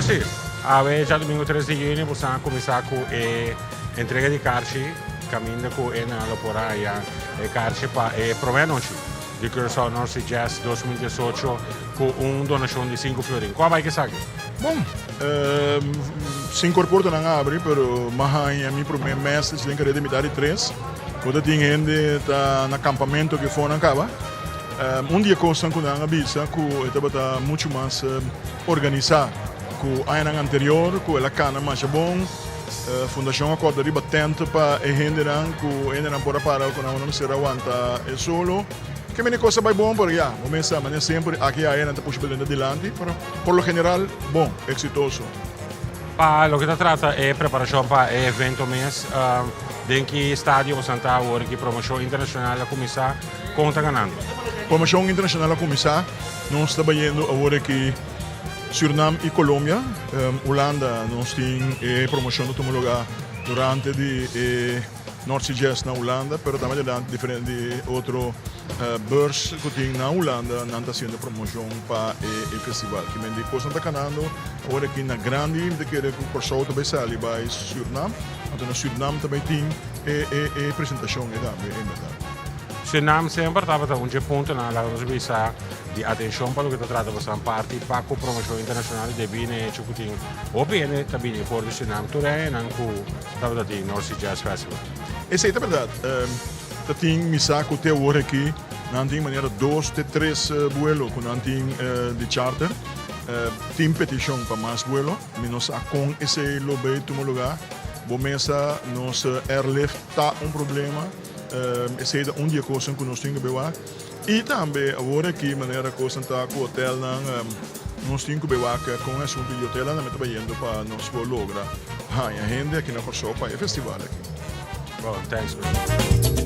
Percy, awe djadumingu 3 di yüni boso a kuminsá ku e entrega di karchi kaminda ku e nan lo por haya e karchi pa e promé anochi di Curaçao North Sea Jazz 2018 ku un donashon di sinku florin. Kua bai ku esaki? Bon, sinku or portanan a abri pero m'a haña mi promé message den kareda mitad di tres ku ta tin hende ta na kampamento aki afó nan kaba. Un di e kosnan ku nan a bisa ku e tabata muchu mas organisá ku añanan anterior, ku el a kana masha bon. Fundashon a kòrda riba tènt pa e hendenan, ku e hendenan por a para ku nan no mester a wanta e solo. Ke mene kos a bai bon, pero ya, bo mes sa, manera semper aki aya nan ta pusha belenda dilanti, pero por lo general bon, eksitoso. Pa loke ta trata e preparashon pa e evento mes, den ki stadio boso ta awor ki promoshon internashonal a kuminsá? Kon ta ganando? Promoshon internashonal a kuminsá. Nos ta bayendo awor aki Surinam i Colombia. Hulanda nos tin e promoshon ta tuma lugá durante di e North Sea Jazz na Hulanda, pero tambe durante diferente otro beurs ku tin na Hulanda nan ta hasiendo promoshon pa e festival. Ki men di kosnan ta kanando awor aki na grandi. Mi ta kere ku Kòrsou ta bai sali bai Surinam, anto na Surinam ta bai tin e presentashon ei tambe en bèrdat. Surinam semper tabata un dje puntonan, laga nos bisa, di atencion pa loke ta trata bosan parti pa cu promocion internacional debi na e hecho cu tin hopi hende ta bini for di Surinam tur e añanan cu tabata tin North Sea Jazz Festival. Esey ta berdad. Ta tin misa cu te awor aki nan tin manera dos te tres buelo cu nan tin di charter. Tin peticion pa mas buelo. Mi no sa con esey lo bay tuma lugar. Bo mesa nos airlift ta un problema. Esey ta un di e cosnan cu nos tin cu bay wak. Y tambe awor aki manera cosnan ta cu hotelnan, nos tin cu bay wak con e asunto di hotelnan tambe ta bayendo pa nos por logra haña hende aki na Corsou pa e festival aki. Bon, thanks bro.